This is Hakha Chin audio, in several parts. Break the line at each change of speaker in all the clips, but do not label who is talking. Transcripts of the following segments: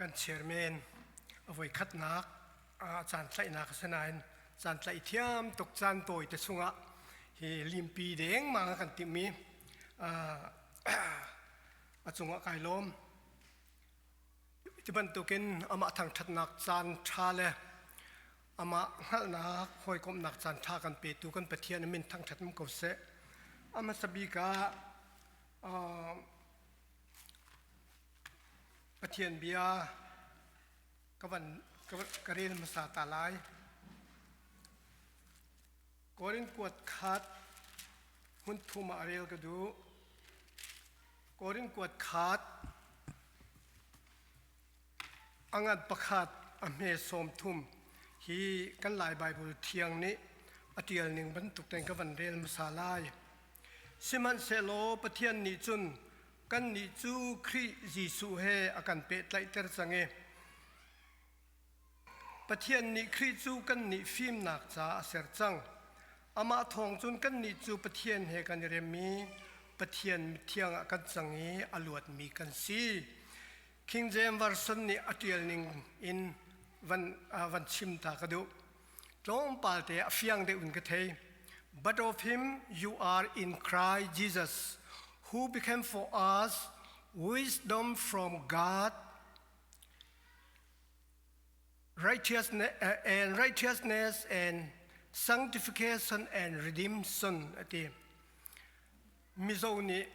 Kan chairman a voikhatnak caan tlaihnak a si nain caan tlaih thiam tuk caan tawi te chungah hi limpi dengmang a kan timhmi a cungah kai lawm. Ti bantukin amah thangṭhatnak caan ṭha le amah hngalhnak hawikomhnak caan ṭha kan petu kan Pathian min thangṭhat um ko seh. A hmasa bik ah Pathian bia ka van ka rel hmasa ta lai. Korin kuat khat hmun thum ah rel ka duh. Korin kuat khat a ngan pakhat a hme sawm thum hi kan Lai Baibal thiang nih a ṭial ning bantuk tein ka van rel hmasa lai. Sihmanhsehlaw Pathian nih cun kannih cu Khrih Jesuh he a kan pehtlaihter cang i Pathian nih Khrih cu kannih fimnak caah a ser cang. Amah thawng cun kannih cu Pathian he kan i rem i Pathian mithiang ah kan cang i a luatmi kan si. King James Version nih a ṭial ning in van, uh, van chim ta ka duh. Tlawmpal te a fiang deuh in ka thei. But of him you are in Christ Jesus, who became for us wisdom from God righteousness and righteousness and sanctification and redemption ati Mizo nih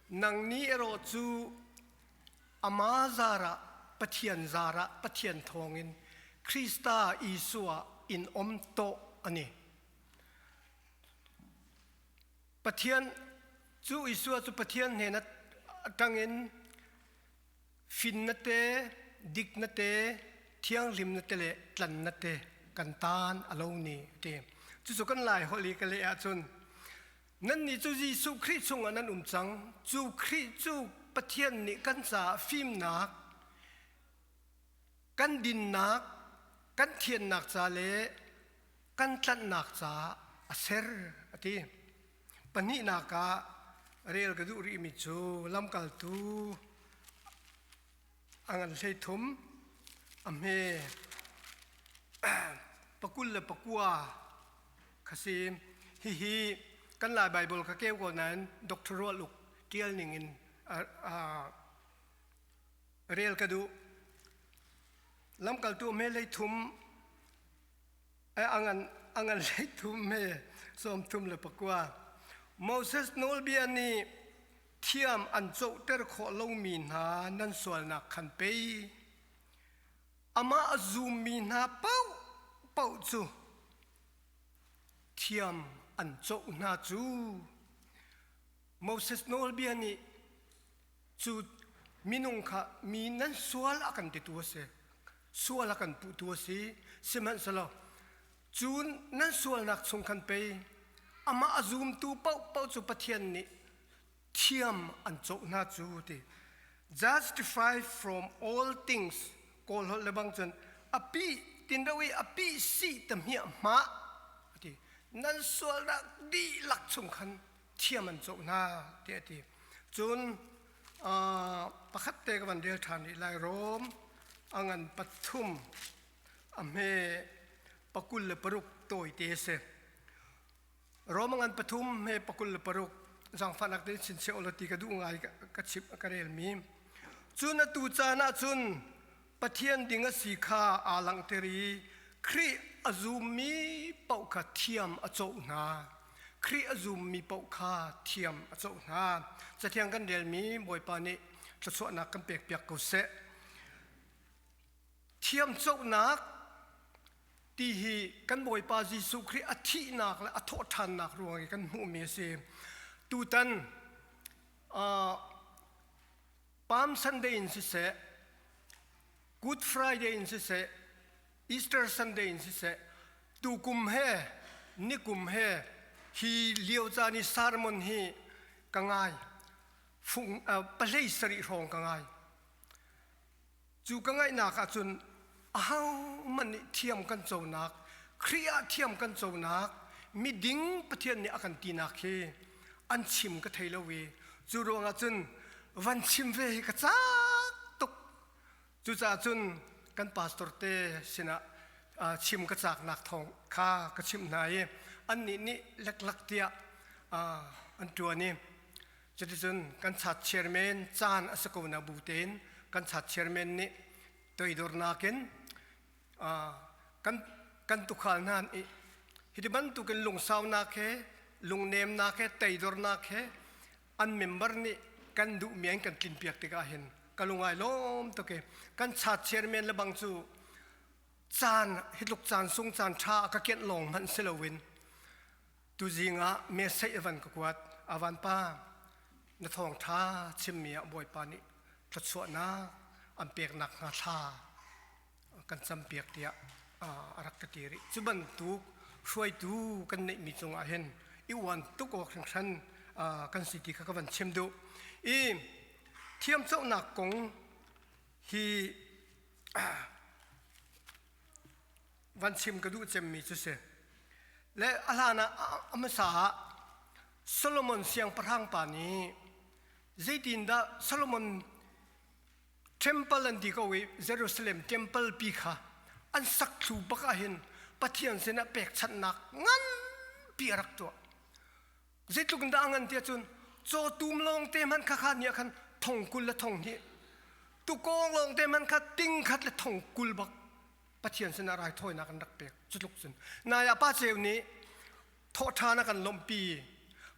nang ni erawh cu ama zara Pathian zara Pathian thawngin Krista Isua in om to ani Pathian cu Isua cu Pathian hnen atangin Fin na te, dik na te, thianghlim na te le tlan na te kan taan a lo ni a ti. Cucu kan Lai holh i ka leh ahcun nannih cu Jesuh Khrih chungah nan um cang. Cu Khrih cu Pathian nih kan caah fimnak, kan dinnak, kan thiannak ca le kan tlanhnak caah a ser a ti. Pahnihnak ah rel ka duh rihmi cu lamkaltu a ngan 13 a hme 29 kha si. Hihi kan Lai Baibal ka keu ko nain Dr. Rual Uk ṭial ning in rel ka duh. Lamkaltu hme 13 A ngan 33 he 39. Moses nawlbia nih thiam an cohter khawh lomi hna nan sualnak khan pei amah a zummi hna paohpaoh cu thiam an coh hna cu. Moses nawlbia nih cu minung kha mi nan sual a kan titu a si. Sual a kan puhtu a si. Sihmanhsehlaw cu nan sualnak chung khan pei amah a zumtu paohpaoh cu Pathian nih thiam an cawh hna cu ti. Justify from all things Kawl holh le bang cun a pi tin ro i a pi si ta hmiah hma ti. Nan sualnak dihlak chung khan thiam an cawh hna tiah a ti. Cun pakhat te ka van rel ṭhan rih lai. Rom a ngan pathum a hme 26 tawite a si. Rom a ngan pathum hme 26 zaangfahnak tein chinchiah ulaw ti ka duh ngai ka chim ka relmi. Cun atu caan ah cun Pathian ding a si kha aa langhter i Khrih a zummi paoh kha thiam a cawh hna. Khrih a zummi paoh kha thiam a cawh hna. Cathiang kan relmi Bawipa nih thluachuahnak kan pekpiak ko seh. Thiam cawhnak ti hi kan Bawipa Jesuh Khrih a thihnak le a thawhṭhannak ruang i kan hmuhmi a si. Tutan Palm Sunday in siseh, Good Friday in siseh, Easter Sunday in siseh, tukum he nikum he hi lio caan i sermon hi ka ngai. Fung pahlei sarih hrawng ka ngai. Cu ka ngaihnak ahcun ahohmanh nih thiam kan conak, Khrih ah thiam kan conak, miding Pathian nih a kan tinak hi an chim ka thei lo i cu ruangah cun van chim ve hi ka cak tuk. Cucaah cun kan pastor te sinah chim ka caknak thawng kha ka chimh hna i annih nih leklak tiah an ṭuan i cuticun kan chat chairman caan a si ko na bu tein kan chat chairman nih toidornak in kan kan tukhal hna nih hi bantukin lungsaunak he lungnemnak he teidornak he an member nih kan duhmi an kan tlinpiak tikah hin ka lungai lawm tuk i kan chat chairman le bang cu caan hitluk caan sung caan tha ka kianh lawng hmanh si loin tuzing ah message van ka kuat avan pa na thawng tha chimmi ah bawipa nih thluachuahnak an peknak hnga thla kan campiak tiah a rak ka ti rih. Cu bantuk hruaitu kan neihmi cungah hin i uan tuk awk hringhran kan si ti kha ka van chim duh. I thiamcohnak kong hi van chim ka duh cemmi cu si. Le a hlan ah a hmasa ah Solomon siangpahrang pa nih zeitindah Solomon Temple an ti ko i Jerusalem temple pi kha an sak thlu bak ah hin Pathian sinah pekchanhnak nganpi a rak tuah. Zeitluk in dah a ngan tiah cun cawtum lawng te hmanh kha kha ni ah khan thong 20 le thong hnih tukawng lawng te hmanh kha ting khat le thong 20 bak Pathian sinah raithawinak an rak pek cutluk cun nai ah pa ceu nih thawhṭhan a kan lawmhpi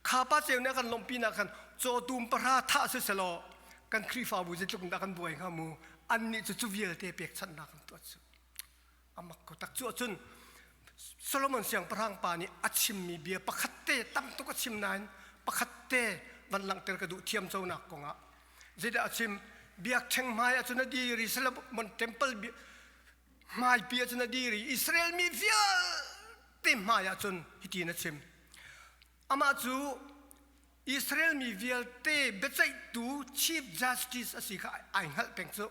kha pa ceu nih a kan lawmhpi nak khan cawtum pahra thah si selaw kan Khrihfabu zeitluk in dah kan buai hnga mu annih cu cu vialte pekchanhnak an tuah cu amak ko tak cu ahcun Solomon siangpahrang pa nih a chimmi bia pakhat te tam tuk a chim nain pakhat te van langhter ka duh thiam conak kongah zeidah a chim biakṭheng hmai ahcun a dir i Solomon temple hmaipi ahcun a dir i Israel mi vialte hmai ahcun hitin a chim amah cu Israel mi vialte biaceihtu chief justice a si kha ai hngalh peng cu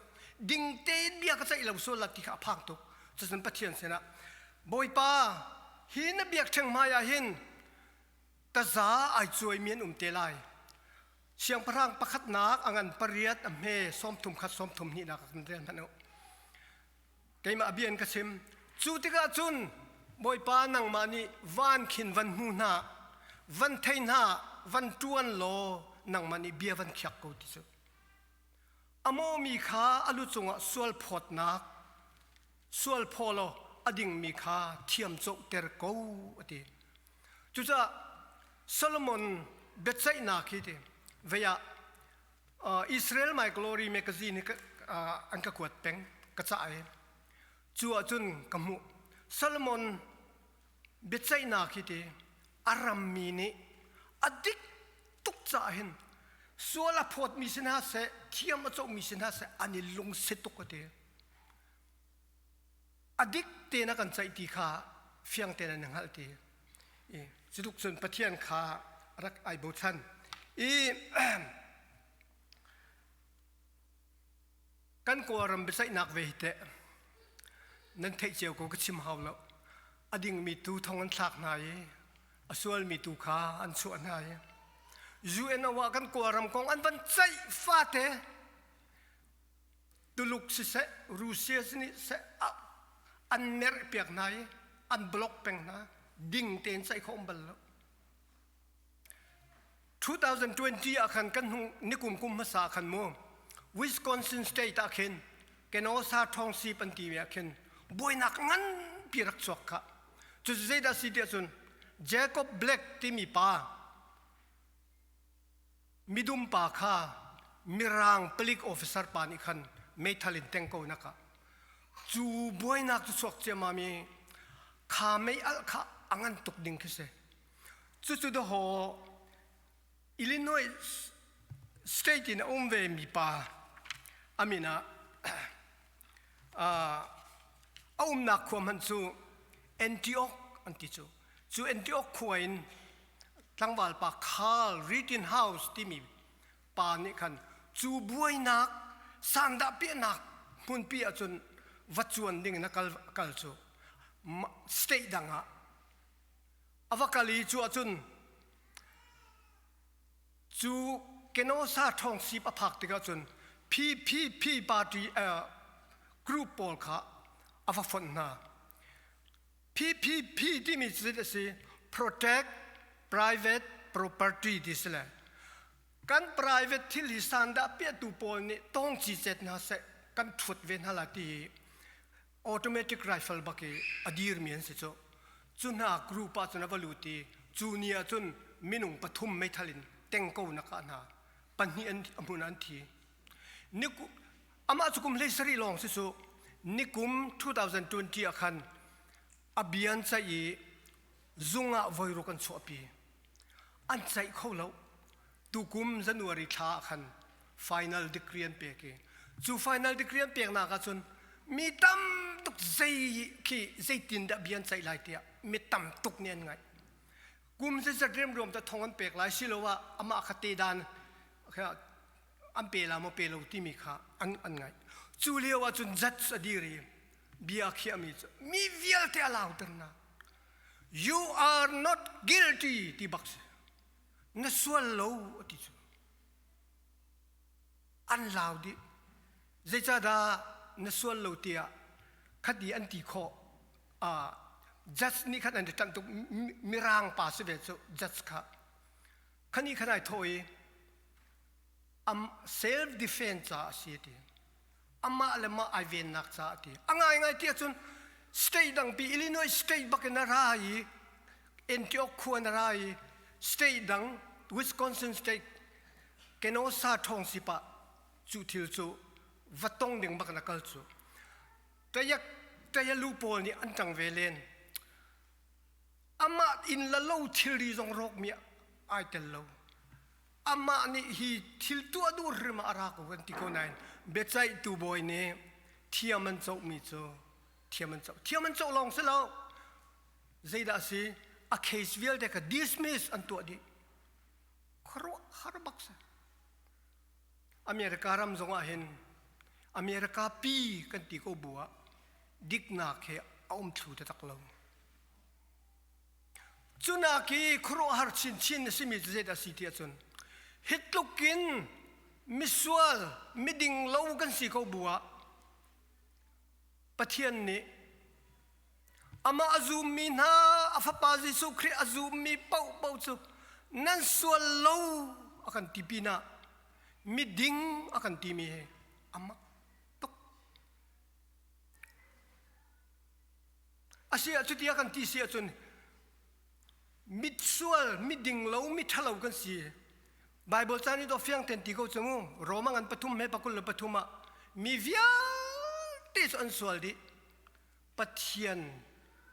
ding tein bia ka ceih lo sual la ti kha a phang tuk cucun Pathian sinah Bawipa hi na biakṭheng hmai ah hin taza ai cuaimi an um te lai siangpahrang pakhatnak a ngan pariat a hme sawmthum khat sawmthum hnihnak kan rel hmanh u keimah bia in ka chim cu tikah cun bawipa nangmah nih van khin van hmu hna van thei hna van ṭuan law nangmah nih bia van khiak ko ti cu a mawmi kha a lu cungah sual phawtnak sual phaw law a dingmi kha thiam cawhter ko a ti Cucaah Solomon biaceihnak hi ti vei ah Israel My Glory magazine hi an ka kuat peng ka cah i cu ahcun ka hmuh Solomon biaceihnak hi ti a rammi nih a dik tuk caah hin sual a phawtmi si hna seh thiam a cohmi si hna seh an i lungsi tuk a ti a dik tein a kan ceih ti kha fiang tein an hngalh ti i cutuk cun Pathian kha rak ai bochan i kan Kawlram biaceihnak ve hi teh nan theih cio ko ka chim hau lo a dingmi tu thong an thlak hna i a sualmi tu kha an chuah hna i UNO ah kan Kawlram kong an van ceih fate Tuluk siseh Russia siseh an merh piak hna i an block peng hna ding tein ceih khawh um bal lo 2020 ah khan kan hnung nikum kum hmasa khan mu Wisconsin state ah khin Kenosha Township an ti mi ah khin buainak nganpi rak chuak kha cu zeidah si tiah cun Jacob Black timi pa Midum pa kha Mirang palik officer pa nih khan meithal in teng ko nak ah cu buainak cu chuak ciammam i kha mei alh kha a ngan tuk ding khi si. Cucu dahaw Illinois state in a um ve mi pa a min ah a umnak khua hmanh cu Antioch an ti cu. Cu Antioch khua in tlangval pa Carl Rittenhouse timi pa nih khan cu buainak sandah piahnak hmunpi ahcun va cuan ding in a kal, kal cu state dang ah a va kal i cu ahcun cu Kenosha ṭhawngsip a phak tikah cun PPP party uh, Group pawl kha a va fonh hna. PPP timi cu a si Protect Private Property ti si le kan private thil hi sandah piahtu pawl nih tawng cicet hna seh kan ṭhut ve hna la ti automatic rifle bak i a dirmi an si cu. Cu hna group ah cun a va lut i cu ni ah cun minung pathum meithal in tengko na kah hna. Pahnih an a hmun ah an thi. Niku, amah cu kum 17 lawng si cu nikum 2020 ah khan a bia an ceih i zung ah voiruk an chuahpi. An ceih kho lo. Tukum January thla ah khan final degree an pek i cu final degree an peknak ah cun mi tam tuk zei khi zeitin dah bia an ceih lai tiah mi tam tuk nih an ngaih. Kum zeizat riamruam dah thong an pek lai siloah amah kha te dan an pe la maw pe lo timi kha an an ngaih. Cu lio ah cun judge a dir i bia a khiahmi cu mi vialte a lauter hna. You are not guilty ti bak si. Na sual lo a ti cu. An lau dih. Zeicahdah na sual lo tiah khati an ti khawh. Uh, judge nih khan an i ṭanh tuk mirang pa si ve cu judge kha. Khani khan ai thawh i am self defense caah a si ti. Amah le mah ai vennak caah ti. A ngaingai ti ahcun state dangpi Illinois state bak in a ra i Antioch khua na ra i state dang Wisconsin state Kenosha ṭhawng sipah cu thil cu va tong ding bak na kal cu. Tayak tayalu pawl nih an ṭang ve len. Amah inn la lo thilri zong rawkmi ai tel lo. Amah nih hi thil tuah duh hrim ah a ra ko kan ti ko nain biaceihtu bawi nih thiam an cohmi cu thiam an coh. Thiam an coh lawng si lo. Zeidah a si? A case vialte kha dismiss an tuah dih. Khuaruah har bak si. America ram zong ah hin America pi kan ti ko bu ah diknak he a um thlu taktak lo. Cunak i khuaruahhar chinchin a simi cu zeidah a si ti ahcun hi tluk in misual miding lo kan si ko bu ah Pathian nih amah a zummi hna a fapa Jesuh Khrih a zummi paohpaoh cu nan sual lo a kan ti pinah miding a kan timi hi a mak tuk. A si ah cuti a kan ti si ahcun mitsual, miding lo, miṭhalo kan si. Bible caan i dawh fiang ten ti ko cu mu. Roma ngan pathum he pakul le pathum ah mi vialte cu an sual dih. Pathian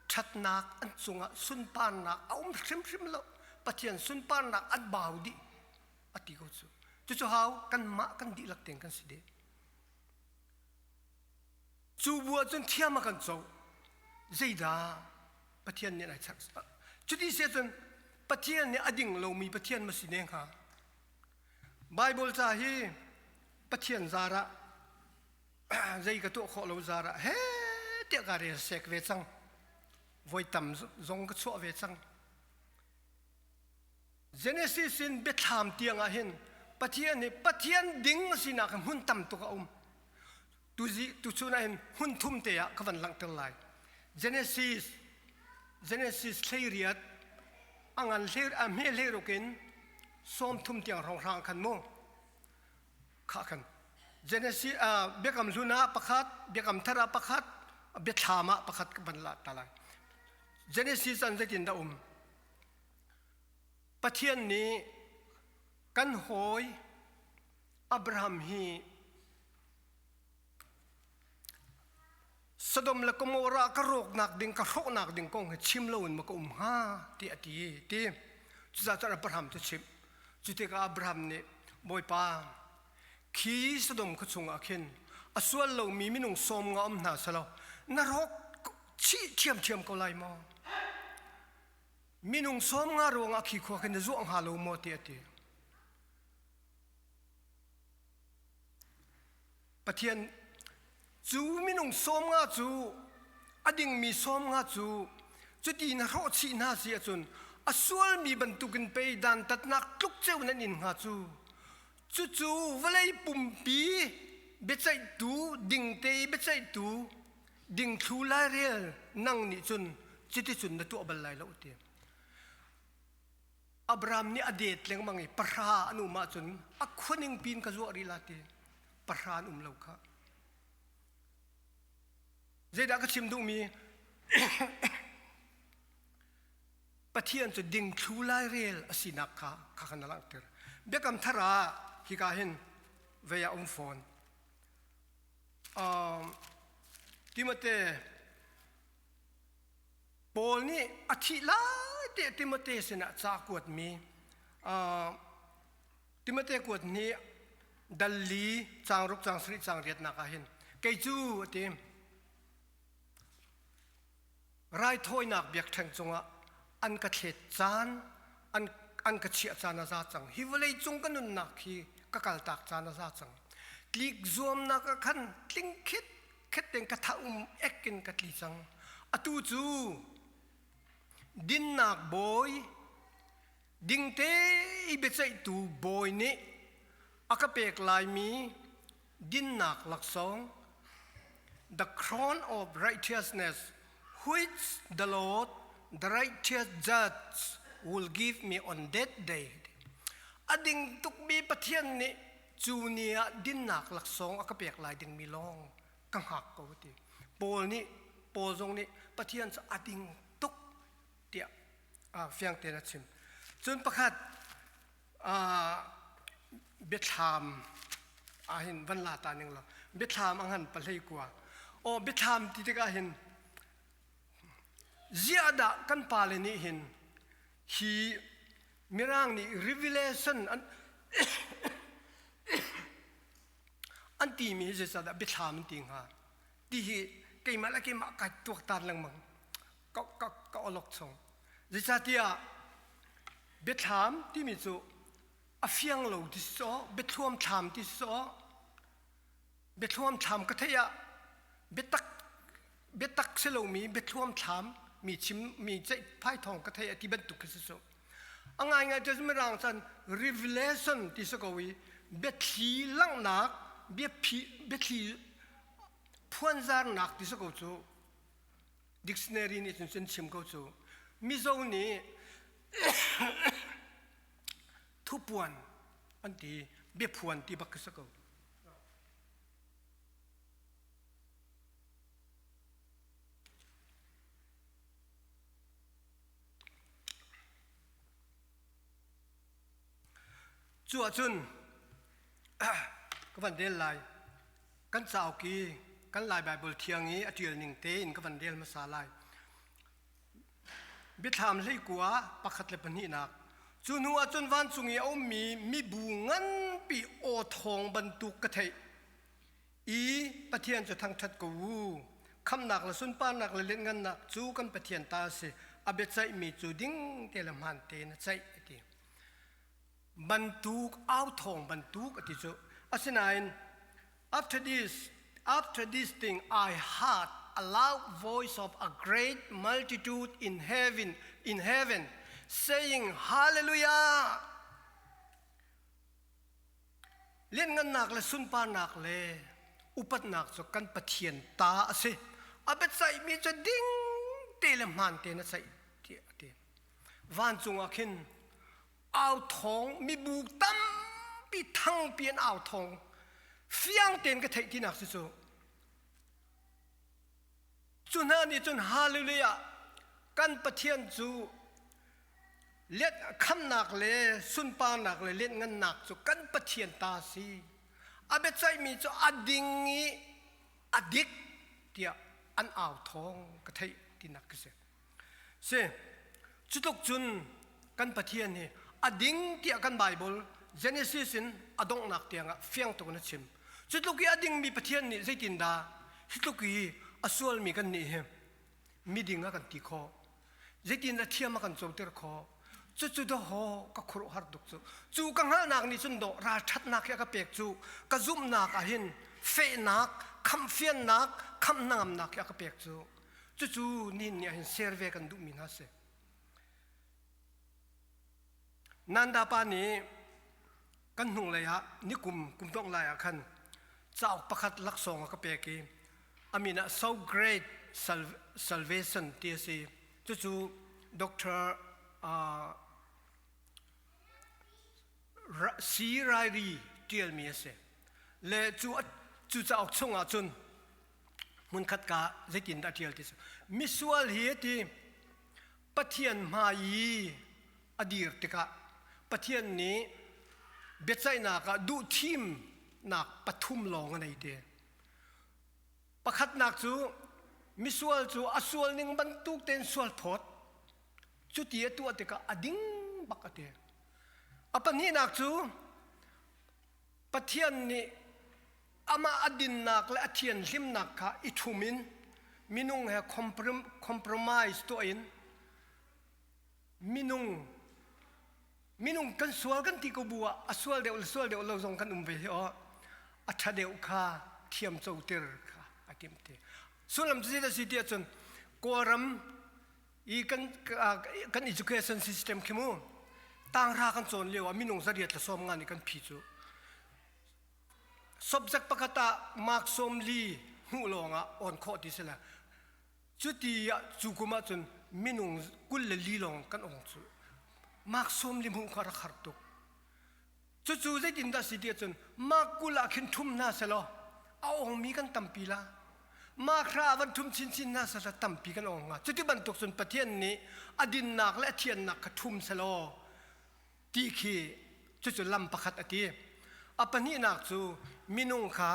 ṭhatnak an cungah sunparnak a um hrimhrim lo. Pathian sunparnak an bau dih a ti ko cu. Cucu hau kanmah kan dihlak tein kan si dih. Cu bu ahcun thiam a kan co. Zeidah Pathian nih ai chak. Cuti si ahcun Pathian nih a ding lomi Pathian ma si ne hnga? Bible ca hi Pathian zarah zei ka tuah khawh lo zarah he tiah ka rel sek ve cang. Voi tam zong ka chuah ve cang. Genesis in biathlam tiang ah hin Pathian nih Pathian ding a sinak hmun tam tuk a um. Tuzi tuchun ah hin hmun thum te ah ka van langhter lai. Genesis Genesis hleiriat a ngan hlei a hme hleiruk in sawm thum tiang hrawnghrang khan mu kha khan Genesis biakam hlun ah pakhat biakam thar ah pakhat biathlam ah pakhat ka van la ta lai. Genesis an zeitin dah um Pathian nih kan hawi Abraham hi Sodom le Gomorrah ka rawknak ding ka hrawhnak ding kong hi chim loin ma ka um hnga ti a ti ti cucaah cun Abraham cu chimh cu tikah Abraham nih Bawipa khi Sodom khua chungah khin a sual lomi minung sawm nga um hna selaw na rawk chih ṭhiamṭhiam ko lai maw Minung sawm nga ruangah khi khua khi na zuah hnga lo maw tiah a ti. Pathian cu minung sawm nga cu a dingmi sawm nga cu cuti na hrawh chih hna si ahcun a sualmi bantukin pei dantatnak tluk ceu nan in hnga cu cucu vawlei pumpi. biaceihtu dingte i biaceihtu dingthlu lairel nang nih cun cuticun na tuah bal lai lo ti. Abraham nih a det lengmang i pahra an um ahcun a khuaning pin ka zuah rih la ti pahra an um lo kha. Zeidah ka chim duhmi Pathian cu dingthlu lairel a sinak kha kha kan langhter. Biakam thar ah hika hin vei ah um fawn. Um, Timote Paul nih a thih lai te Timote sinah ca kuatmi uh, Timote kuat nih dal li cang ruk cang sarih cang riatnak ah hin kei cu a ti raithawinak biakṭheng cungah an ka thlet caan an, an ka chiah caan a za cang hi vawlei cung ka nunnak hi ka kaltak caan a za cang tlik zuamnak ah khan tling khit khet tein ka tha um ek in ka tli cang atu cu dinnak bawi dingte i biaceihtu bawi nih a ka pek laimi dinnak laksawng the crown of righteousness which the Lord the righteous judge will give me on that day a ding tukmi Pathian nih cu ni ah dinnak laksawng a ka pek lai dingmi lawng ka hngak ko ti Paul nih Paul zong nih Pathian cu a ding tuk tiah fiang tein a chim cun pakhat biathlam ahhin van la ta ning law biathlam a ngan pahlei kua aw biathlam ti tikah hin ziah dah kan pale nih hin hi mirang nih revelation an an timi hi zeicahdah biathlam an ti hnga ti hi keimah le keimah kai tuaktan lengmang ka ka ka olok chung zeicahtiah Biathlam timi cu a fiang lo ti si sawh, biathluam thlam ti si sawh, biathluam thlam ka theih ah biatak biatak si lomi biathluam thlam mi chim mi ceih phai thawng ka theih ti bantuk khi si su. A ngaingai cu mirang chan revelation ti si ko i biathli langhnak biaphi biathli phuanzarnak ti si ko cu dictionary nih cun cun chim ko cu Mizo nih thupuan an ti biaphuan ti bak khi si ko. Cu ahcun ka van rel lai. Kan cauk i kan Lai Baibal thiang i a ṭial ning tein ka van rel hmasa lai. Biathlam hleikua pakhat le pahnihnak. Cu hnu ah cun vancung i a ummi mibu nganpi aw thawng bantuk ka theih i Pathian cu thangṭhat ko u. Khamhnak le sunparnak le lianhngannak cu kan Pathian ta a si. A biaceihmi cu ding te le hmaan tein a ceih a ti. Bantuk au thawng bantuk a ti cu. Asinain After this, after this thing, I heard a loud voice of a great multitude in heaven, in heaven, saying, Hallelujah! Lianngannak le sunparnak le upatnak cu kan Pathian ta a si. A biaceihmi cu ding te le hmaan tein a ceih tiah a ti. Vancung ah khin au thawng mibu tampi thangpi an au thawng fiang tein ka theih tinak si cu cu hna nih cun hallelujah kan Pathian cu let khamnak le sunparnak le lianhngannak cu kan Pathian ta si a biaceihmi cu a ding i a dik tiah an au thawng ka theih tinak ka si Si, cutluk cun kan Pathian hi a ding tiah kan Bible Genesis in a donghnak tiangah fiang tuk in a chim. Cutluk i a dingmi Pathian nih zeitindah hi tluk i a sualmi kan nih hi miding a kan ti khawh? Zeitindah thiam a kan coter khawh? Cucu dawhaw ka khuaruahhar tuk cu. Cu ka hngalhnak nih cun dawh ralṭhatnak hi a ka pek cu ka zumhnak ah hin fehnak, khamhfiannak, khamh hnangamnak hi a ka pek cu. Cucu nihin ni ah hin share ve kan duhmi hna si. Nanda pa nih kan hnunglei ah nikum kum dongh lai ah khan Cauk pakhat laksawng a ka pek i a min ah So Great Salvation ti a si. Cucu Dr. Uh, C. Riley ṭialmi a si. Le cu cu cauk chungah cun hmunkhat ka zeitin dah ṭial ti cu misual hi ti Pathian hmai i a dir tikah Pathian nih biaceihnak ah duhthimnak pathum lawng a nei te. Pakhatnak cu misual cu a sual ning bantuk tein sual phawt. Cuti a tuah tikah a ding bak a ti. A pahnihnak cu Pathian nih amah a dinnak le a thianhlimnak kha i ṭhum in minung he compromise tuah in minung minung kan sual kan ti ko bu ah a sual deuh le sual deuh lo zong kan um ve hi aw a ṭha deuh kha thiam coter kha a timh te sullam cu zeidah si ti ahcun Kawlram i kan kan education system khi mu tanghra kan cawn lio ah minung zariat le sawm nga nih kan phi cu subject pakhat ah mark sawm li hmuh lawng ah on khawh ti si le cuti ah cu kum ah cun minung 24 lawng kan ong cu mark sawm li hmuh kha rak har tuk Cucu zeitindah si ti ahcun mah 20 ah khin ṭhum hna selaw a ongmi kan tampi la. Mah hra ah van ṭhum chinchin hna selaw tampi kan ong hnga. Cuti bantuk cun Pathian nih a dinnak le a thiannak kha ṭhum selaw ti khi cucu lam pakhat a ti. A pahnihnak cu minung kha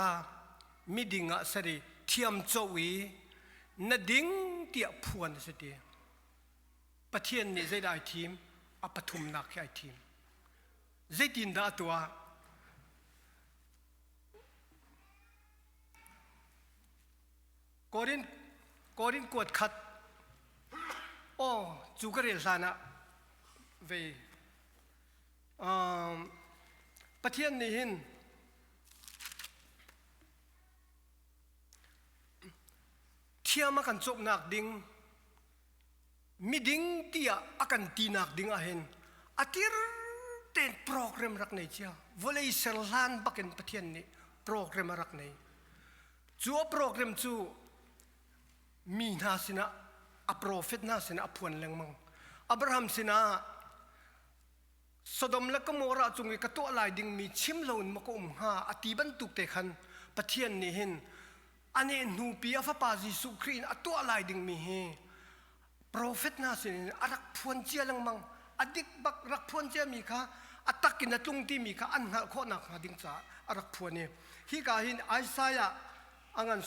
miding ah ser i thiamcoh i na ding tiah phuan a si ti. Pathian nih zeidah ai thim? A pathumnak khi ai thim. Zeitindah a tuah? Korin Korin kuat khat aw cu ka rel hlan ah vei um, Pathian nih hin thiam a kan cawknak ding miding tiah a kan tinak ding ahhin a tir tein program rak nei cia vawlei ser hlan bakin Pathian nih program a rak nei cu a program cu mi hna sinah a prophet hna sinah a phuan lengmang Abraham sinah Sodom le Gomorrah cung i ka tuah lai dingmi chim loin maw ka um hnga a ti bantuk te khan Pathian nih hin a neh hnupi a fapa Jesuh Khrih in a tuah lai dingmi hi profet hna sinin a rak phuan cia lengmang a dik bak rak phuan ciami kha a tak in a tlung timi kha an hngalh khawh nakhnga ding caah a rak phuan i hika hin Isaiah a ngan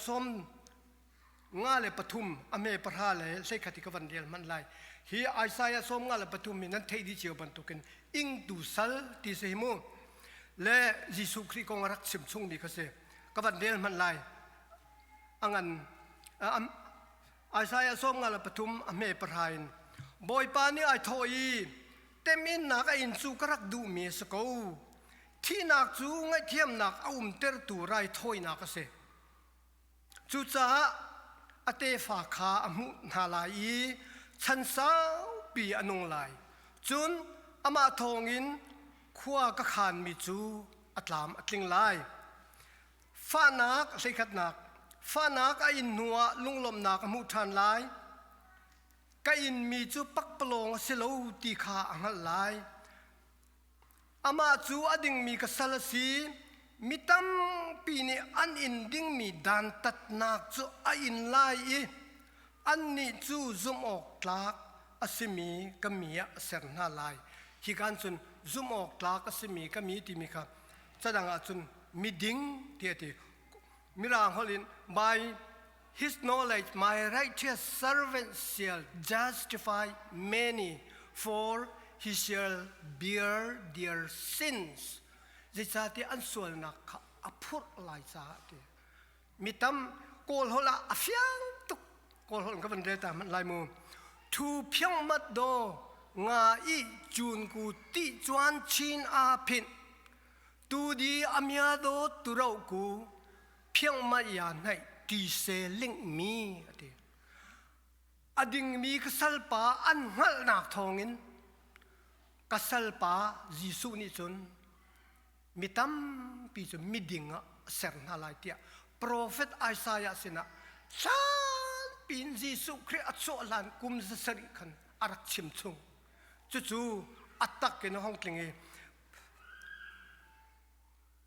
53 a hme pahra le 11 i ka van rel hmanh lai hi Isaiah 53 hi nan theih dih cio bantukin ingtu sal ti si hi mu le Jesuh Khrih kong a rak chim chungmi kha si ka van rel hmanh lai a ngan Isaiah 53 a hme pahra in Bawipa nih ai thawh i teminnak a inn cu ka rak duhmi a si ko thihnak cu ngaihthiamnak a umtertu raithawinak a si Cucaah a tefa kha a hmuh hna lai i chan saupi a nung lai. Cun amah thawngin khua ka khanmi cu a tlam a tling lai. Fahnak hleikhatnak fahnak a in hnuah lunglawmhnak a hmuh ṭhan lai. Ka inmi cu pakpalawng a si lo ti kha a hngalh lai. Amah cu a dingmi ka sal a si. Mi tampi nih an in dingmi dantatnak cu a in lai i annih cu zumh awk tlak a simi ka mi ah a ser hna lai. Hi kan cun zumh awk tlak a simi ka mi timi kha cadang ah cun miding ti a ti. Mirang holh in by his knowledge my righteous servant shall justify many for he shall bear their sins. Zeicahtiah an sualnak kha a phurh lai caah ti. Mi tam Kawl holh ah a fiang tuk. Kawl holh ka van rel ta hmanh lai mu. Thu phiang mat do nga i chun ku ti chuan chin a phinh. Tu di amia do tu ro ku phiangmaya hnaih ti se lingmi a ti. A dingmi ka salpa an hngalhnak thawngin ka salpa Jesuh nih cun Mi tampi cu miding ah a ser hna lai tiah profet Isaiah sinah hlanpi in Jesuh Khrih a chuah hlan kum zasarih khan a rak chim chung. Cucu a tak in a hong tling i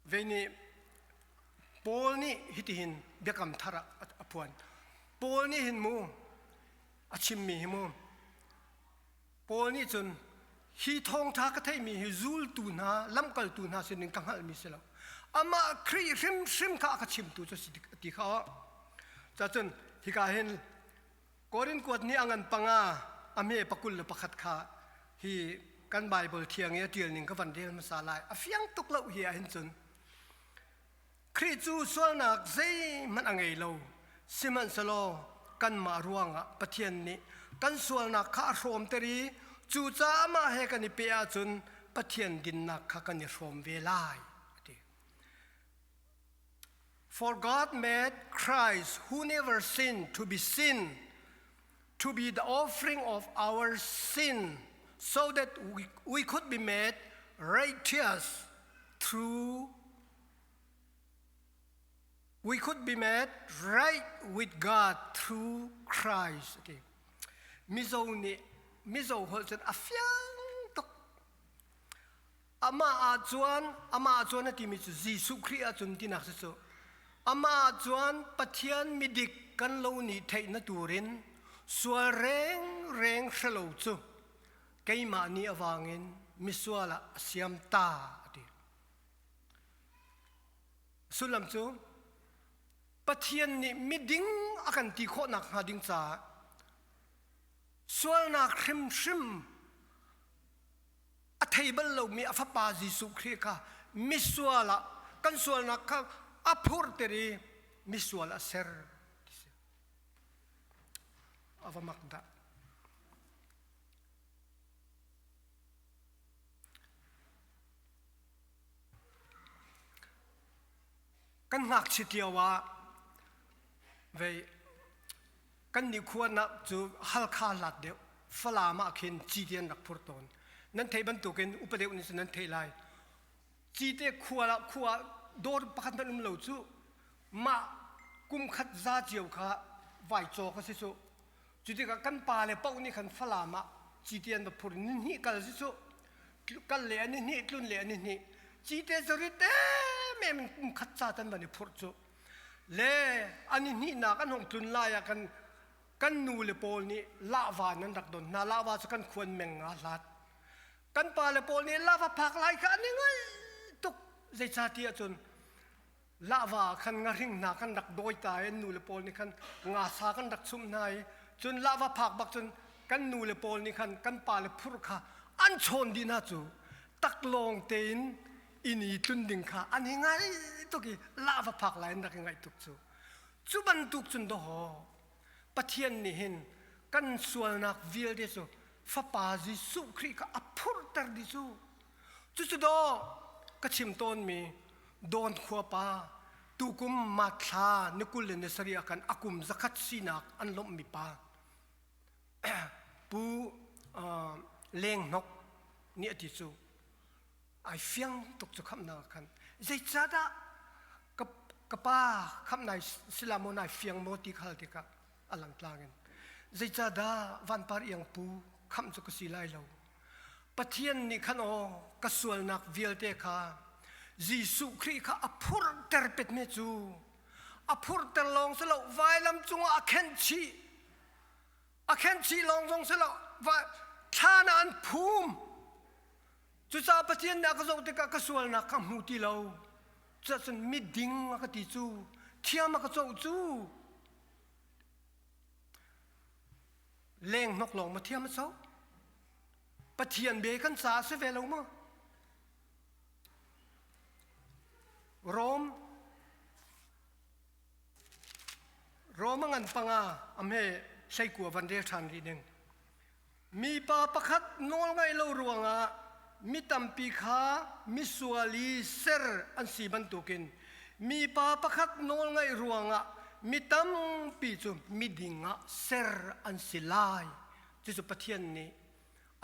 Vei nih Paul nih hitihin biakam thar ah a phuan. Paul nih hin mu a chimmi hi mu Paul nih cun hi thawngṭha ka theihmi hi zultu hna lamkaltu hna sinin ka hngalhmi si lo. Amah Khrih hrimhrim kha a ka chimtu cu si ti kha aw. Cacun hika hin Korin kuat nih a ngan panga a hme pakul le pakhat kha hi kan Baibal thiang i a ṭial ning ka van rel hmasa lai. A fiang tuk lo hi ahhin cun Khrih cu sualnak zeihmanh a ngei lo. Sihmanhsehlaw kanmah ruangah Pathian nih kan sualnak kha a hrawmter i cucaah amah he kan i peh ahcun Pathian dinnak kha kan i hrawm ve lai, a ti. For God made Christ, who never sinned, to be sin, to be the offering of our sin, so that we, we could be made righteous through we could be made right with God through Christ. Okay. Mizo nih Mizo holh cun a fiang tuk. Amah ah cun amah ah cun a timi cu Jesuh Khrih ah cun tinak si cu. Amah ah cun Pathian midik kan lo nih theih na turin sual rengreng hrelo cu keimah nih awangin misual ah a siam ta a ti. Sullam cu Pathian nih miding a kan ti khawhnak hnga ding caah sualnak hrimhrim a thei bal lomi a fapa Jesuh Khrih kha misual ah kan sualnak kha a phurter i misual a ser ti si. A va mak dah. Kan ngakchiat lio ah vei Kan nih khua nak cu Halkha hlat deuh Falam ah khin cite an rak phur tawn. Nan theih bantukin upa deuh nih cun nan theih lai. Cite khua lah khua dawr pakhat hmanh um lo cu mah kum khat za cio kha vai cawk a si cu. Cu tikah kan pa le paoh nih khan Falam ah cite an va phur ni hnih kal si cu. Kal le an i hnih tlun le an i hnih. Cite zarit em em kum khat ca tan van i phurh cu. Le an i hnihnak an hung tlun lai ah kan kan nu le pawl nih lahva nan rak don hna. Lahva cu kan khuan meng nga hlat. Kan pa le pawl nih lahva phak lai kha an i ngaih tuk. Zeicahtiah cun lahva khan ngahring hna kan rak dawi ta i an nu le pawl nih khan ngasa kan rak chumh hna i cun lahva phak bak cun kan nu le pawl nih khan kan pa le phurh kha an chawn dih hna cu taklawng tein inn i tlun ding kha an i ngai tuk i lahva phak lai an rak i ngaih tuk cu. Cu bantuk cun dawhaw Pathian nih hin kan sualnak vialte cu Fapa Jesuh Khrih kha a phurhter dih cu. Cucu daw ka chim tawnmi Dawn khua pa tukum Mathla ni 20 le ni sarih ah khan a kum zakhat sinak an lawmhmi pa Pu Leng Hnok nih a ti cu. Ai fiang tuk cu khamhnak ah khan zeicahdah ka, ka pa khamh nai sila maw nai fiang maw ti khal tikah a lang tlang in zeicahdah vanpar iang pu khamh cu ka si lai lo Pathian nih khan aw ka sualnak vialte kha Jesuh Khrih kha a phurhter pet me cu a phurhter lawng si lo vailam cungah a khenh chih a khenh chih lawng zong si lo thlan ah an phum Cucaah Pathian nih a ka zoh tikah ka sualnak kha hmu ti lo. Cuahcun miding a ka ti cu, thiam a ka coh cu. Leng hnok lawng ma thiam a co? Pathian bia kan caah si ve lo maw? Rom Rom a ngan panga a hme hleikua van rel ṭhan rih ding. Mipa pakhat nawlngaih lo ruangah mi tampi kha misual i ser an si bantukin mipa pakhat nawlngaih ruangah mi tampi cu miding ah ser an si lai. Cucu Pathian nih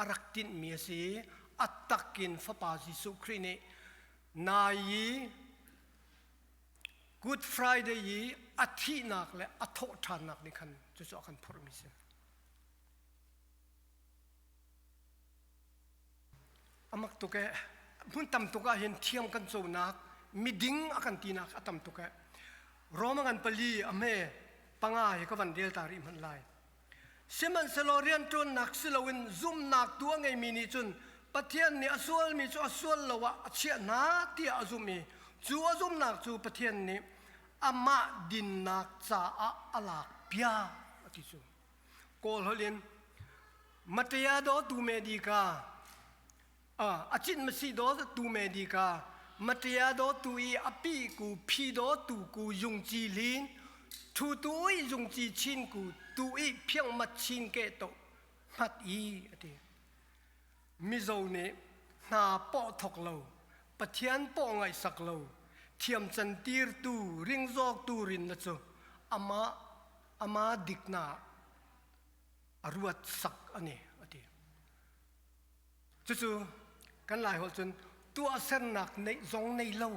a rak tinhmi a si i a takin Fapa Jesuh Khrih nih. Nai i Good Friday i a thihnak le a thawhṭhannak nih khan cucu a kan phurhmi si. A mak tuk ee. Hmun tam tuk ah hin thiam kan conak, miding a kan tinak a tam tuk ee. Roma ngan pali a hme panga hi ka van rel ta rih hmanh lai. Sihmanhsehlaw rianṭuannak si loin zumhnak tu a ngeimi nih cun Pathian nih a sualmi cu a sual lo ah a chiah hna tiah a zumh i cu a zumhnak cu Pathian nih amah dinnak caah a lak piak a ti cu. Kawl holh in Matea do tu me di ka a cin masi do tu me di ka Matea do tu i a pi ku phi do tu ku yung chi lin thu tu i yung chi chin ku tu i phiang mat chin ke to mat i ati Mizo nih hna pawh thok lo Pathian pawh ngaihsak lo thiam cantirtu ringzawktu rin na cu amah ama diknak a ruat sak ani ati cucu kan lai holh cun tuahsernak neih zong nei lo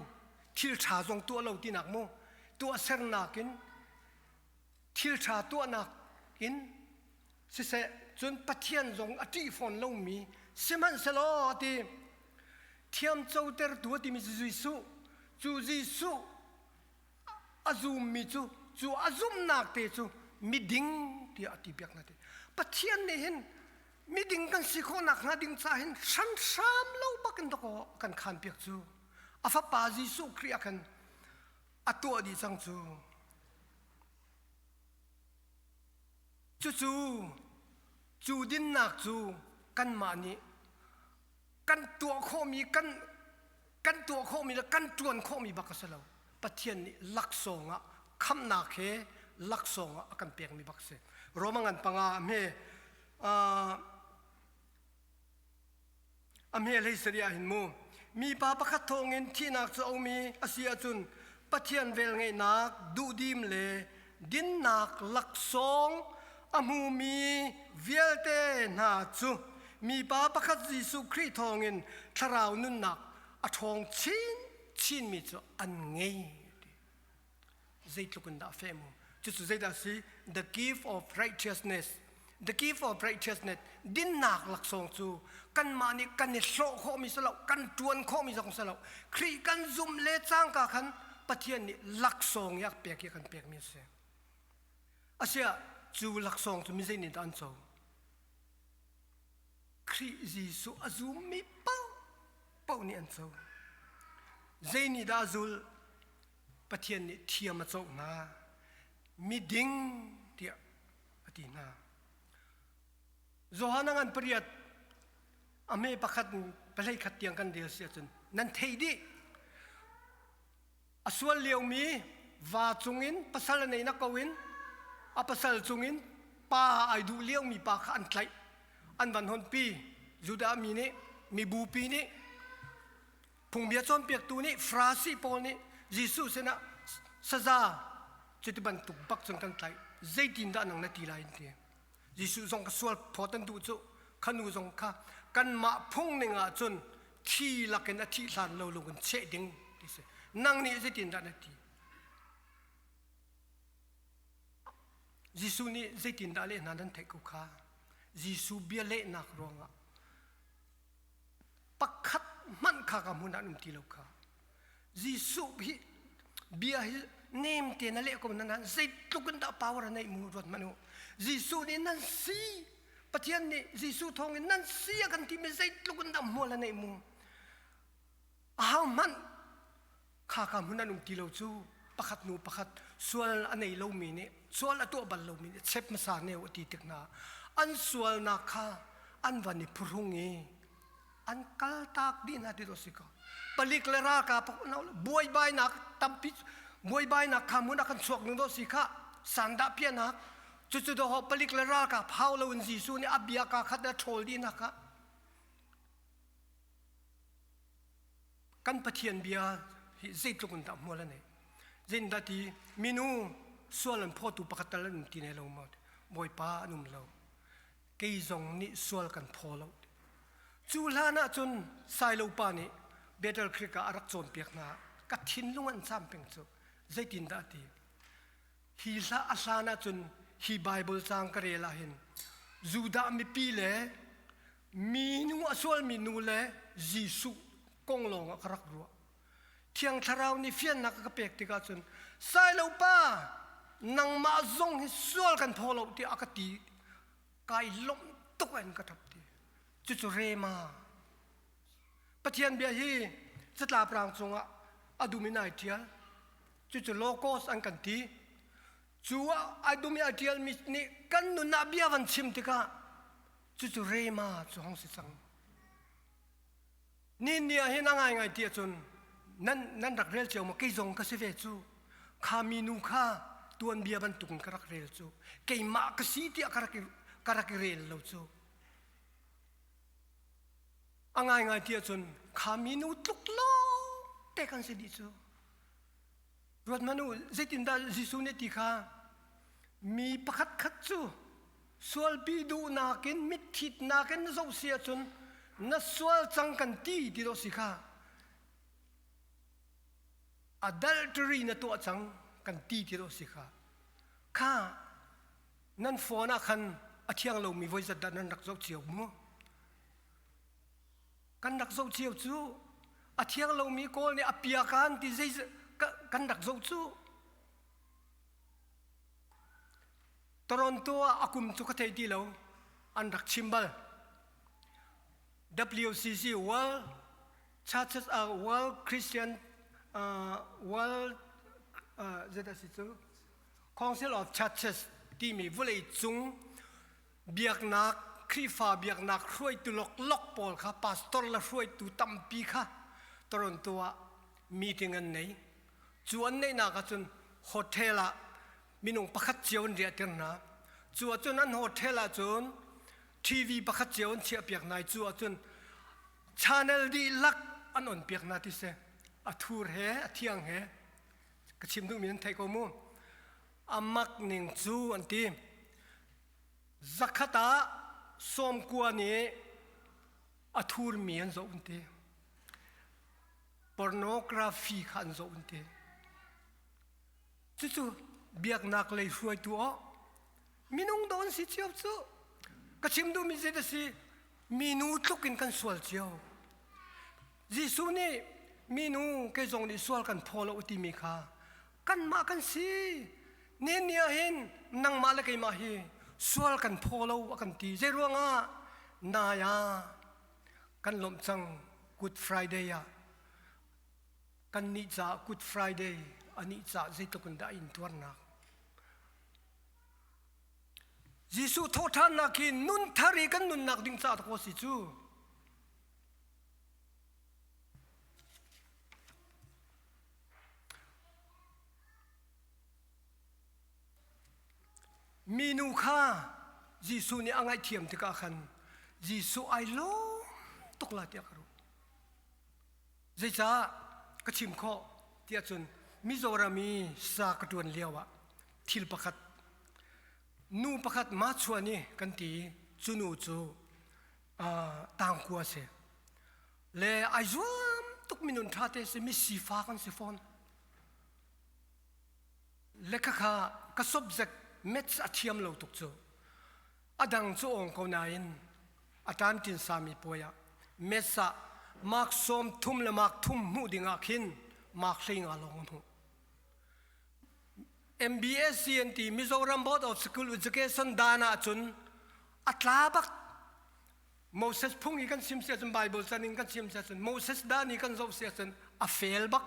thil ṭha zong tuah lo tinak mu tuahsernak in thil ṭha tuahnak in siseh cun Pathian zong a ṭih fawn lomi sihmanhsehlaw ati thiamcotertu a timi cu Jesuh cu Jesuh a zummi cu cu a zumhnak te cu miding tiah a ti piak hna ti Pathian nih hin miding kan si khawhnak hnga ding ca hin hranhram lo bakin dakaw a kan khan piak cu a fapa Jesuh Khrih ah khan a tuah dih cang cu cucu cu dinnak cu kanmah nih kan tuah khawhmi kan kan tuah khawhmi le kan ṭuan khawhmi bak a si lo Pathian nih laksawng ah khamhnak he laksawng ah a kan pekmi bak a si Roma ngan panga a hme a hme hlei sari ah hin mu mipa pakhat thawngin thihnak cu a um i a si ahcun Pathian velngeihnak duhdim le dinnak laksawng a hmumi vialte hna cu mipa pakhat Jesuh Khrih thawngin thlarau nunnak a ṭhawng chinchinmi cu an ngei. Zeitluk in dah feh mu. Cucu zeidah si? The gift of righteousness. The gift of righteousness. Dinnak laksawng cu kanmah nih kan i hlawh khawhmi si lo, kan ṭuan khawhmi zong si lo. Khrih kan zumh le cangka khan Pathian nih laksawng i a pek i a kan pekmi a si. Asiah cu laksawng cu mi zei nih dah an co? Khrih Jesuh a zummi paohpaoh nih an co. Zei nih dah a zulh? Pathian nih thiam a coh hna. Miding tiah a ti hna. Johan a ngan pariat a hme pakhat pahlei khat tiang kan rel si ahcun nan thei dih. A sual liomi va cungin pasal a nei na ko in a pasal cungin pa ai duh liomi pa kha an tlaih an van honpi Judah mi nih mibupi nih phungbia cawnpiaktu nih Farasi pawl nih Jesuh sinah saza cuti bantuk bak cun kan tlaih zeitindah nang na ti lai an ti Jesuh zong ka sual phawt an duh cu khanu zong kha kanmah phung ning ah cun thi lakin a thih hlan lo lung in cheh ding ti si nang nih zeitindah na ti Jesuh nih zeitindah leh hna nan theih ko kha Jesuh bia lehnak ruangah pakhat hmanh kha ka hmun ah an um ti lo kha Jesuh hi bia hi nem te na leh ko na zeitluk in dah power a neih mu ruat hmanh u Jesuh nih nan si Pathian nih Jesuh thawng in nan si a kan timi zeitluk in dah hmual a neih mu aho hmanh kha ka hmun an um ti lo cu pakhat hnu pakhat sual a nei lomi nih sual a tuah bal lomi nih chep hmasa neu a ti tik hna an sualnak kha an van i phuhrung i an kaltak dih hna ti dawh si ko palik le ralkap buaibainak tampi buaibainak kha mun a kan chuak ning dawh si kha sandah piahnak cucu dawh palik le ralkap hau loin Jesuh nih a bia ka khat a ṭhawl dih nak ah Kan Pathian bia hi zeitluk in dah hmual a neih? Zeitindah ti minu sual an phawtu pakhat tal an um ti ne lo maw? Bawipa an um lo. Kei zong nih sual kan phaw lo. Cu hlan ah cun Sailo pa nih. Battle Creek ah a rak cawnpiak hna. Ka thinlung an caam peng cu. Zeitindah a ti? Hi hla a hlan ahcun hi Bible caang ka rel ahhin Judah mipi le minu a sualmi nu le Jesuh kong lawng ah ka rak ruah. Thiang Thlarau nih fiannak a ka pek tikah cun Sailo pa nangmah zong hi sual kan phaw lo tiah a ka ti kai lawmh tuk in ka ṭap ti. Cucu rema Pathian bia hi catlap rang cungah a dum in ai ṭial. Cucu logos an kan ti. Cu ai dum i a ṭialmi nih kan nun ah bia van chim tikah cucu rema cu hong si cang. Ni ni ah hin a ngaingai ti ahcun nan nan rak rel cio maw kei zong ka si ve cu. Kha minu kha tuanbia bantukin ka rak rel cu. Keimah ka si tiah ka rak i, ka rak i rel lo cu. A ngaingai ti ahcun kha minu tluk lawng te kan si dih cu. Ruat hmanh u, zeitindah Jesuh nih ti kha mi pakhat khat cu sualpi duhnak in mitthitnak in na zoh si ahcun na sual cang kan ti ti dawh si kha adultery na tuah cang kan ti ti dawh si kha kha nan phone ah khan a thiang lomi voi zat dah nan rak zoh cio mu kan rak zoh cio cu a thiang lomi kawl nih a piakan ti zei kan rak zoh cu Toronto ah a kum cu ka thei ti lo an rak chim bal WCC World Churches uh, World Christian uh, World uh, zeidah si cu Council of Churches timi vawlei cung biaknak Khrihfa biaknak hruaitu loklok pawl kha pastor le hruaitu tampi kha Toronto ah meeting an nei. Cu an neihnak ahcun hotel ah minung pakhat cio an riahter hna. Cu ahcun an hotel ahcun TV pakhat cio an chiahpiak hna i cu ahcun channel dihlak an on piak hna ti si. A thur he a thiang he ka chim duhmi nan theih ko mu. A mak ning cu an ti. Zakhat ah sawmkua nih a thurmi an zoh an ti. Pornography kha an zoh an ti. Cucu biaknak lei hruaitu aw minung dawn si cio cu ka chim duhmi zei a si minu tluk in kan sual cio. Jesuh nih minu kei zong nih sual kan phaw lo timi kha kanmah kan si. Nihin ni ah hin nangmah le keimah hi sual kan phaw lo a kan ti. Zei ruangah nai ah kan lawmh cang Good Friday ah kan nih caah Good Friday anih caah zeitluk in dah a intuarnak. Jesuh thawhṭhannak hi nun thar i kan nunnak ding caah kaw si cu. Minu kha Jesuh nih a ngaihthiam tikah khan Jesuh ai lawm tuk la tiah ka ruah. Zeicah ka chim khawh tiah cun Mizoram i sa ka ṭuan lioah thil pakhat nu pakhat Machuan i kan ti i cu nu cu tangkua si le ai zuam tuk minun ṭha te si mi sifak an si fawn. Le khakha ka subject maths a thiam lo tuk cu a dang cu awng ko nain a tantin sami puai ah maths ah mark sawm thum le mark thum hmuh ding ah khin mark 15 lawng a hmuh. MBSC an ti Mizoram Board of School Education dan ah cun a tla bak Moses phung i kan sim si ahcun Bible chan in kan sim si ahcun Moses dan i kan zoh si ahcun a fail bak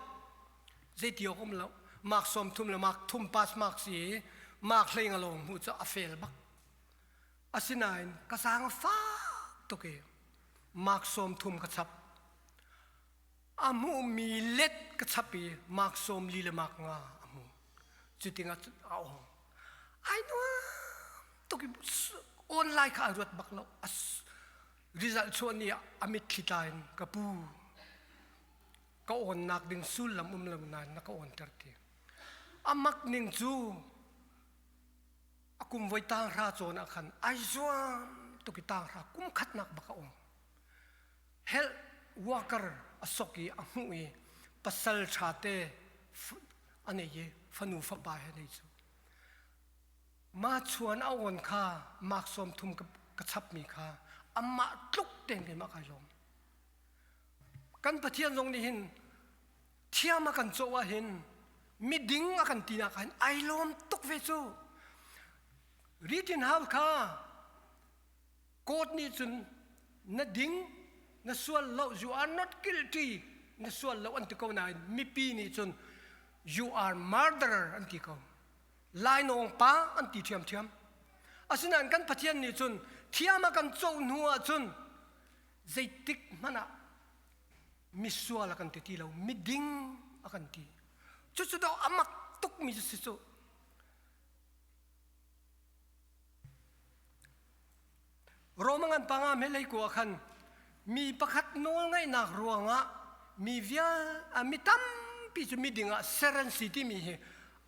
zeiti awk um lo mark 30 le mark thum pass mark si i mark 15 lawng hmuh cu a fail bak asinain ka zaang fak tuk i mark 30 ka chap a hmuhmi let ka chap i mark 40 le mark nga a hmu cuting ah a ong ai nuam tuk i online kha a ruat bak lo result chuah ni ah a mitthli tla in ka pu ka awnnak ding sullam um lo nain na ka awnter ti amak ning cu a kum voi tang hra cawn ah khan ai zuam tuk i tang hra kum khatnak bak a um health worker. a sok i a hmuh i pasal ṭha te a nei i fanu fapa he nei cu. Ma chuan a awn kha mak sawm thum ka chapmi kha amah tluk tein keimah kai lawm. Kan Pathian zong nih hin thiam a kan cawh ah hin miding a kan tinak ah hin ai lawm tuk ve cu. Ritin hau kha court nih cun na ding na sual lo you are not guilty na sual lo an ti ko nain mipi nih cun you are murderer an ti ko. Lainawng pa an ti ṭhiamṭhiam. Asinain kan Pathian nih cun thiam a kan coh hnu ah cun zeitik hmanh ah misual a kan ti ti lo, miding a kan ti. Cucu dawh a mak tukmi cu si cu. Roma ngan panga hmelei kua khan mi pakhat nawlngaihnak ruangah mi vial mi tampi cu miding ah ser an si timi hi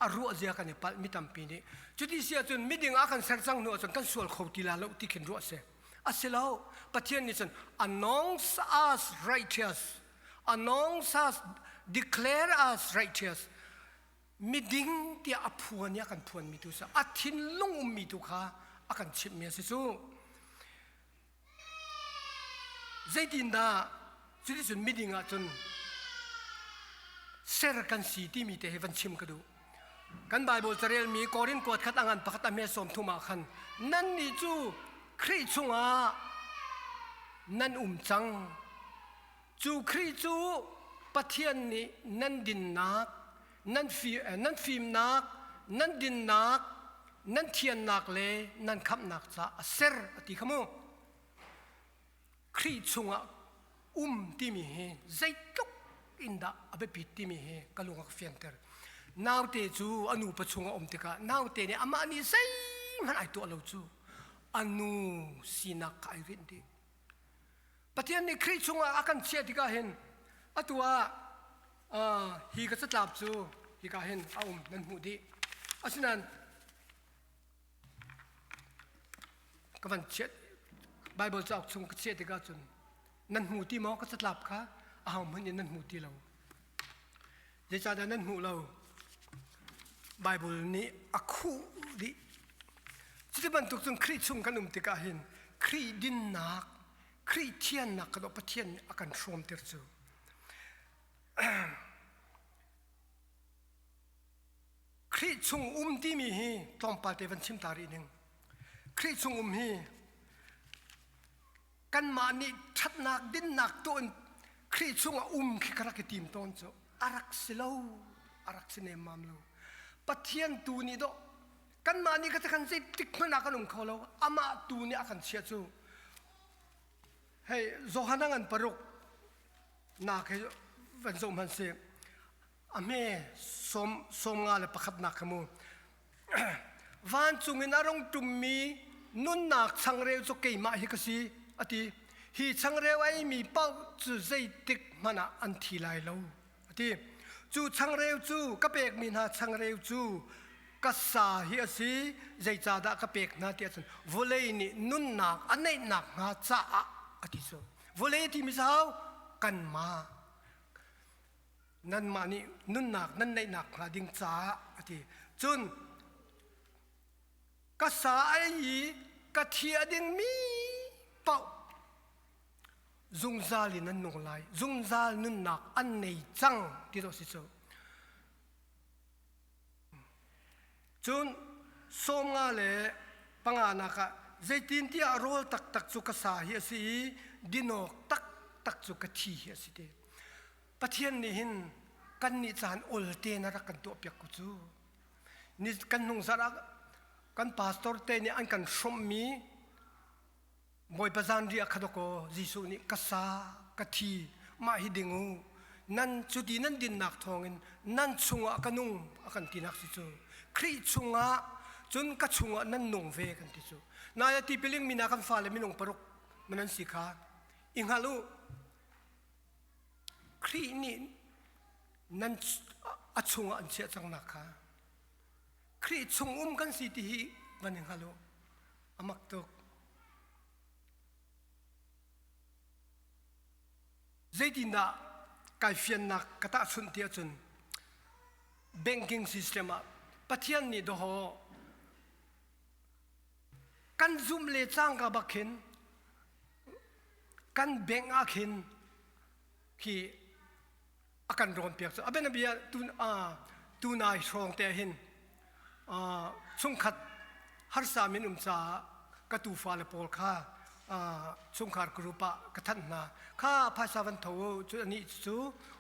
a ruah zia kan i palh mi tampi nih. Cuti si ahcun miding ah kan ser cang hnu ahcun kan sual kho ti la lo ti khin ruah si. A si lo. Pathian nih cun announce us righteous, announce us, declare us righteous. Miding tiah a phuan i a kan phuanmi tu si a thinlung ummi tu kha a kan chimhmi a si cu. Zeitindah cuticun miding ahcun ser kan si timi te hi van chim ka duh. Kan Bible carelmi Korin kuat khat a ngan pakhat a hme sawm thum ah khan nannih cu Khrih chungah nan um cang. Cu Khrih cu Pathian nih nan dinnak, nan, nan fimnak, nan dinnak, nan thiannak le nan khamhnak caah a ser a ti kha mu. Khrih chungah um timi hi zeitluk in dah a biapit timi hi ka lung a ka fianter. Naute cu a nu pachung a um tikah naute nih amah nih zeihmanh ai tuah lo cu a nu sinak kha ai rinh dih. Pathian nih Khrih chungah a kan chiah tikah hin atu ah hi ka catlap cu hika hin a um nan hmuh dih. Asinain ka van chiah Bible cauk chung ka chiah tikah cun nan hmu ti maw ka catlap kha aho hmanh in nan hmu ti lo. Zeicahdah nan hmuh lo? Bible nih a khuh dih. Cuti bantuk cun Khrih chung kan um tikah hin Khrih dinnak, Khrih thiannak kha Pathian nih a kan hrawmter cu. Khrih chung um timi hi tlawmpal te van chim ta rih ning. Khrih chung um hi kanmah nih ṭhatnak dinnak tuah in Khrih chungah um khi ka rak i tim tawn cu a rak si lo a rak si nemmam lo Pathian tu nih dawh kanmah nih ka kan zeitik hmanh ah kan um kho lo amah tu nih a kan chiah cu hei Johan a ngan paruk nak he van zoh hmanh sih A hme sawm sawm nga le pakhatnak kha mu. Vancung in a rung ṭummi nunnak changreu cu keimah hi ka si, a ti. Hi changreu a eimi paoh cu zeitik hmanh ah an thi lai lo, a ti. Cu changreu cu ka pekmi hna changreu cu ka sa hi a si, zeicahdah ka pek hna ti ahcun vawlei nih nunnak a neihnak hnga caah a ti cu. Vawlei timi cu hau kanmah nanmah nih nunnak nan neihnak hnga ding caah a ti. Cun ka sa ei i ka thi a dingmi paoh zungzal in an nung lai zungzal nunnak an nei cang ti dawh si cu cun 15 le panganak ah zeitintiah rawl taktak cu ka sa hi a si i dinawk taktak cu ka thi hi a si ti Pathian nih hin kannih caan olte na rak kan tuahpiak ko cu. Ni kan hnung zarh ah kan pastor te nih an kan hrawmhmi Bawipa zanriah kha dawkaw Jesuh nih ka sa ka thi mah hi ding u nan cuti nan dinnak thawngin nan chungah ka nung a kan tinak si cu Khrih chungah cun ka chungah nan nung ve kan ti cu nai tipiling mina kan fale minung paruk manan si kha i hngal u Khrih nih nan a chungah an chiah cangnak kha Khrih chung um kan si ti hi van i hngal u. A mak tuk. Zeitindah? Kai fiannak ka tahchunh ti ahcun banking system ah Pathian nih dawhaw kan zumh le cangka bak khin kan bank ah khin khi a kan rawn piak cu a bianabia tun tunai hrawng te hin chungkhat harsa min um caah ka tufa le pawl kha chungkhar group ah ka thanh hna kha phaisa van tho cu ani cu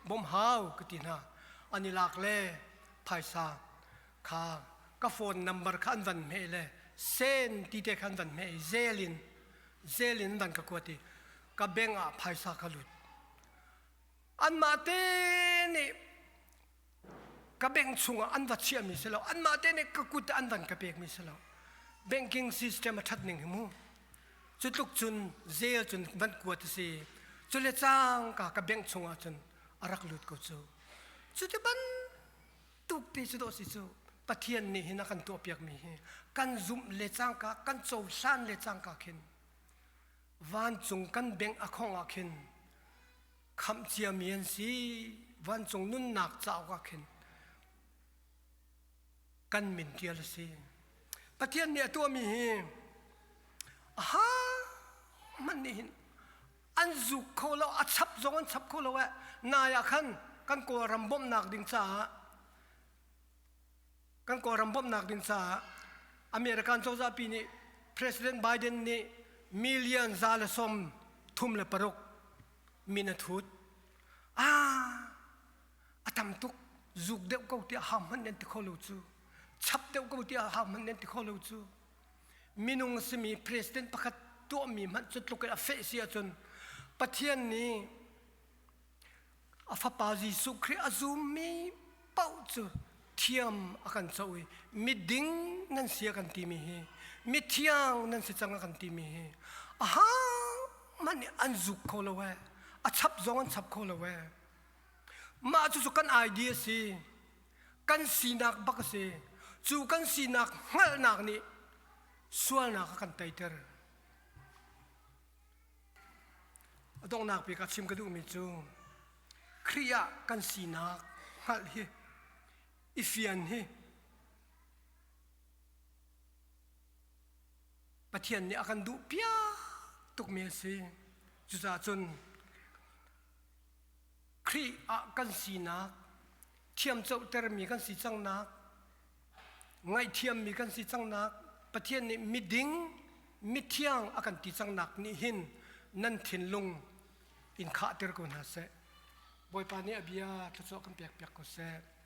bom hau ka ti hna an i lak le phaisa kha ka phone number kha an van hmeh le sen ti te kha an van hmeh i zel in zel in van ka kuat i ka bank ah phaisa ka lut anmah te nih ka bank chungah an va chiahmi si lo anmah te nih ka kut an van ka pekmi si lo banking system a ṭhat ning hi mu cu tluk cun zel cun van kuat a si cu le cangka ka bank chungah cun a rak lut ko cu cu ti bantuk te cu dawh si cu Pathian nih hin a kan tuahpiakmi hi kan zumh le cangka kan cohlan le cangka khin vancung kan bengh a khong ah khin khamh ciami an si vancung nunnak cauk ah khin kan min ṭial a si Pathian nih a tuahmi hi aha hmanh nih hin an zuk kho lo a chap zong an chap kho lo eh nai ah khan kan kawlram bawmhnak ding caah Kan Kawlram bawmhnak ding caah American cozahpi nih President Biden nih million 136 min a thut. Ah, a tam tuk. Zuk deuh ko tiah ha hmanh nan ti kho lo cu. Chap deuh ko tiah ha hmanh nan ti kho lo cu. Minung simi president pakhat tuahmi hmanh cu tluk in a feh si ahcun Pathian nih A fapa Jesuh Khrih a zummi paoh cu thiam a kan coh i miding nan si a kan timi hi mithiang nan si cang a kan timi hi aha hmanh nih an zuk kho lo ee a chap zong an chap kho lo ee mah cucu kan idea si kan sinak bak a si cu kan sinak hngalhnak nih sualnak a kan teiter A donghnak bik ah chim ka duhmi cu Khrih ah kan sinak hngalh hi i fian hi Pathian nih a kan duh piak tukmi a si. Cucaah cun Khrih ah kan sinak thiamcohtermi kan si cangnak ngaihthiammi kan si cangnak Pathian nih miding mithiang a kan ti cangnak nih hin nan thinlung in khahter ko hna seh Bawipa nih a bia thluachuah kan pek piak ko seh.